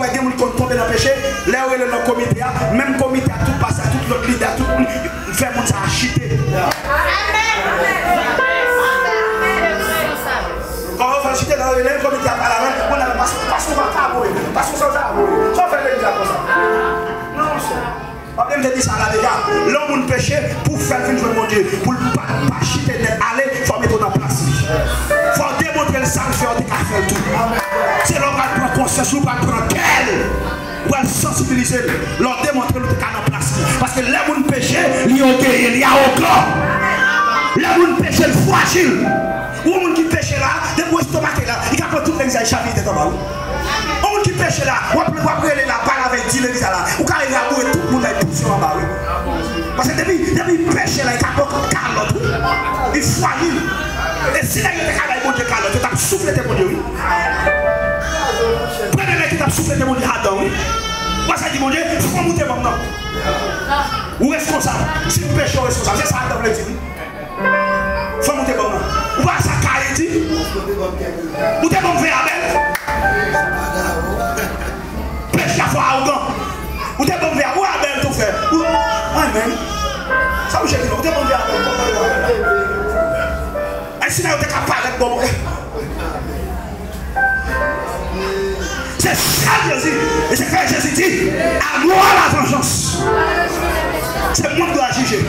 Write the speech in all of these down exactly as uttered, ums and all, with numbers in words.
Gen moun ki konn tonbe nan peche, lè yo rele nan komite a, menm komite a, tout pastè, tout lòt lidè, tout moun, fè moun sa a chite. Kòman yo fè l chite? Lè yo rele l, komite a pale avè l, moun nan, paske, paske w pa ka voye, paske w sa w ta voye. Sa w fè legliz la konsa? Non, monchè. Papa m te di sa la deja. Lè yon moun peche, pou w fè l vin jwenn Bondye, pou l pa, pa chite nèt ale, fò w mete w nan plas li. Fò w demontre l sa l fè, w te ka fè l tou. Se lè w pral pran konsyans ou, pral pran kè l, ou pral sansibilize l. Lè w demontre l ou te ka nan plas li. Paske lè moun peche, li ògeye, li awogan. Lè moun peche, l frajil. Yon moun ki peche la, depi w estomake la, li ka pran tout legliz la, li chavire tèt anba, wi. Yon moun ki peche la, w ap, w ap rele la, pale avè l, di legliz la la. Ou ka raboure tout moun la, li pouse w anba, wi. Paske depi, depi peche la, li ka pran kalòt, wi. Li frajil. E si nèg yo te ka bay Bondye kalòt, yo t ap souflete Bondye, wi. Premye nèg ki t ap souflete Bondye, Adan, wi. Ou pa sa di Bondye, fanm ou te ban m nan. Ou reskonsab. Si m peche, ou reskonsab. Se sa Adan vle di, wi. Fanm ou te ban m nan. Ou pa sa Kayin di? Ou te ban m ven Abèl? Peche a fè w awogan. Ou te ban m ven Abèl, ou Abèl tou fè. Ou, mwen menm. Sa ou chèche non, ou te ban m ven Abèl, ou te ban m ven Abèl. Ay, si nan yo te ka parèt bon. Se sèl Jezi. E se fè Jezi di, à moi la vengeance. Se mwen ki dwe jije.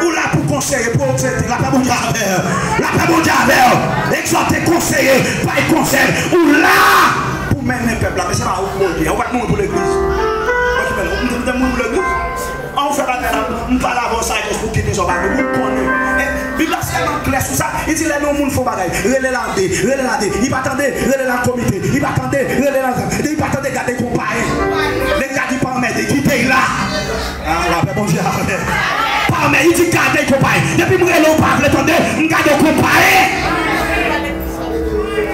Ou la pou konseye, pou egzòte. Lapè Bondye avè w. Lapè Bondye avè w. Egzòte, konseye, bay konsèy. Ou la pou mennen pèp la. Men se pa ou ki Bondye. Ou pa t mouri pou legliz. Ou pa t mouri pou legliz. An ou fè bagay la, m pale avè w sajès pou kite sa w pa vle, pou w konnen. E, Bib la tèlman klè sou sa, li di lè yon moun fè yon bagay, rele l a de, rele l a de, li pa tande, rele l an komite, li pa tande, rele l an, li pa tande, gade konpayen. Legliz la di pa anmède, kite l la. Ah, lapè Bondye avè w. Pa anmède, li di gade konpayen. Depi m rele w pa vle tande, m gade w konpayen.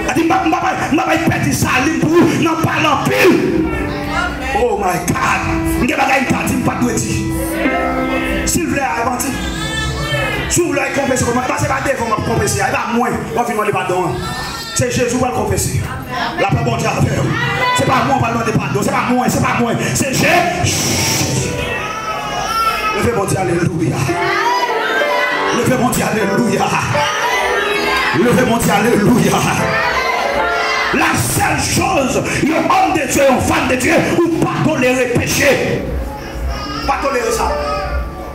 Li di m pa, m pa, m pa bay pèdi salim pou ou nan pale anpil. Oh my God! M gen bagay m ta di, m pa t dwe di. Si l vle a, e pa di. Si w vle a, e konfese kòman? E pa, se pa devan w ap konfese a, e pa mwen w ap vin mande padon an. Se Jezi w pral konfese. Lapè Bondye avè w. Se pa mwen w pral mande padon, se pa mwen, se pa mwen. Se Jezi. Leve Bondye, alelouya. Leve Bondye, alelouya. Leve Bondye, alelouya. La sèl choz, yon òm de Dye, yon fanm de Dye, ou pa tolere peche. Pa tolere sa.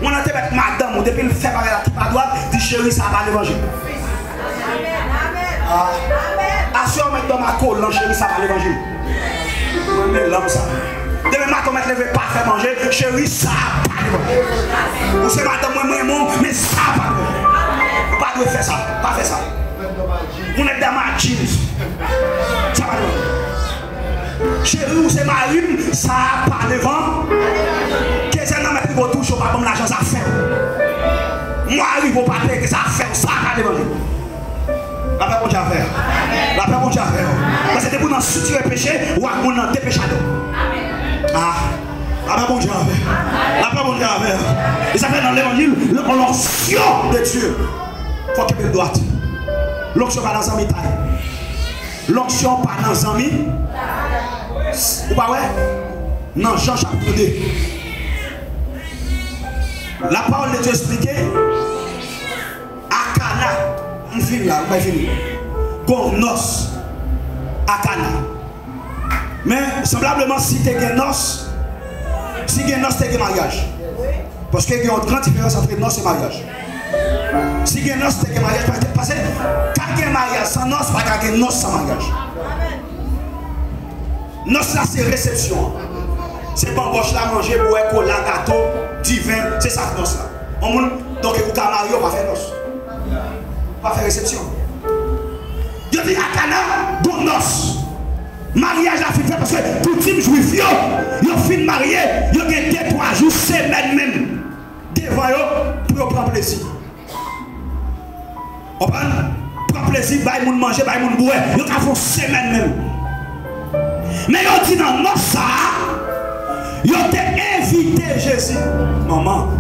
Moun nan te mèt madanm ou, depi l fè bagay la ki pa dwat, di cheri, sa pa levanjil. Ah. Aswè w mèt dòmi ak kolan, cheri, sa pa levanjil. Mwen renmen lanm sa. Demen maten w mèt leve pa fè manje, cheri, sa pa levanjil. Ou se madanm mwen, mwen renmen w, men sa pa levanjil. Ou pa dwe fè sa, pa fè sa. Ou nèk dama jeans. Sa pa levanjil. Cheri, ou se mari m, sa pa levanjil. Kezè nan mèt rive w touche w pa ban m lajan, zafè w. Mwa rive w pa peye, zafè w, sa pa levanjil. Lapè Bondye avè w. Lapè Bondye avè w. Paske depi w nan sitire peche, ou ak moun nan depechado. Ah. Lapè Bondye avè w. Lapè Bondye avè w. E sa fè nan levanjil, l'onction de Dieu. Fò kenbe l dwat. L'onction pa nan zanmitay. L'onction pa nan zanmi. Ou pa wè? Nan Jan chapit de. La parole de Dieu explike. A Kana, m fin la, m bay fini. Gon nòs a Kana. Men, sanblableman, si te gen nòs, si gen nòs, te gen maryaj. Paske gen yon gran diferans ant nòs e maryaj. Si gen nòs, te gen maryaj. Paske, paske ka gen maryaj san nòs, pa ka gen nòs san maryaj. Nòs la, se resepsyon an. Se banbòch la, manje, bwè, kola, gato, diven, se sa k nòs la. Yon moun, donk, ou ka marye, ou pa fè nòs. Ou pa fè resepsyon. Yo di a Kana, gon nòs. Maryaj la fin fèt paske koutim jwif yo, yo fin marye, yo gen de, twa jou, semèn menm devan yo pou yo pran plezi. Konprann? Pran plezi, bay moun manje, bay moun bwè. Yo ka fè yon semèn menm. Men yo di nan nòs sa a, yo te envite Jezi. Manman,